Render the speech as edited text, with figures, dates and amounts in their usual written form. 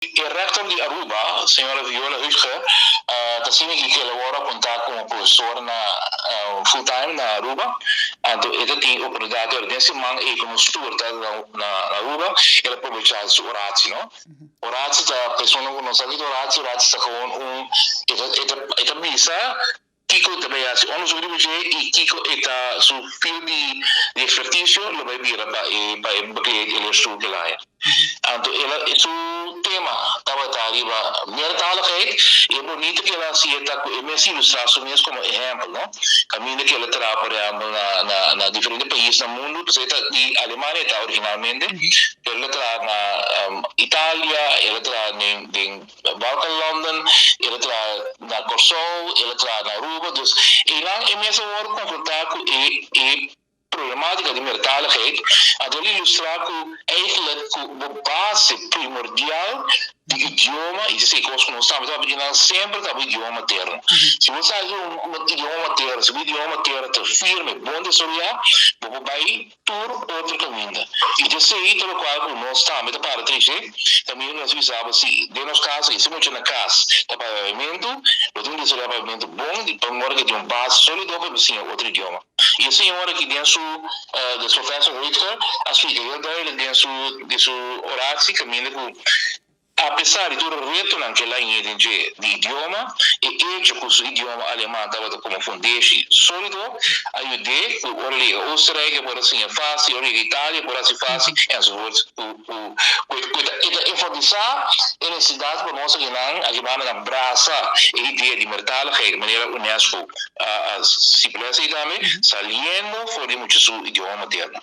E rector di Aruba, señora Viola Hutge, ta asina ki el a wòrdu apuntá komo profesor na full time na Aruba. Anto e ta tin oportunidat ora den siman ei ku nos tur ta na Aruba, el a probechá su oratie, no. Oratie ta persona ku no sa kiko oratie, oratie ta gewoon un e ta e ta e ta bisa kiko e ta bai hasi onderzoek riba dje i kiko e ta su field di ekspertisio lo bai bira pa e pa e bekleed e leerstoel ku el a haña. Anto el a su tema tabata riba meertaligheid i e bonito ku el a hasi e ta ku e mes ilustrá su mes komo ehèmpel no. Kaminda ku el a traha por ehèmpel na na na diferente pais na mundu, pasobra e ta di Alemania e ta originalmente, pero el a traha na Italia, el a traha den den Balkan London, el a traha na Kòrsou, el a traha na Aruba, dus einan e mes a wòrdu konfrontá ku e e problematica di meertaligheid, anto el ilustrá ku eigenlijk ku bo base primordial di idioma, i esei kos ku nos tambe ta papia di nan semper ta bo idioma materno. Si bo sa un idioma materno, si bo idioma materno ta firme, bon desaroyá, bo por bai tur otro kaminda. I ta esei ta lokual ku nos tambe ta para trese, kaminda nos bisa bo si den nos kas, i si mucha na kas ta papia papiamentu, bo tin desaroyá papiamentu bon di pa ora ke tin un base sólido pa bo siña otro idioma. I e señor aki den su, des professor Rutger a splika heel duidelijk den su den su oratie kaminda ku apesar di tur e retonan ku el a hañ'é den dje di idioma, e echo ku su idioma aleman tabata komo fundeshi sólido a yud'é ku ora el yega Oostenrijk e por a siña fásil, ora el yega Italia e por a hasi fásil, enzovoort. Ku ku ku e ta e ta enfatisá e nesesidat pa nos akinan aki banda nan brasa e idea di meertaligheid manera UNESCO a stipulá esei tambe, saliendo for di mucha su idioma materno.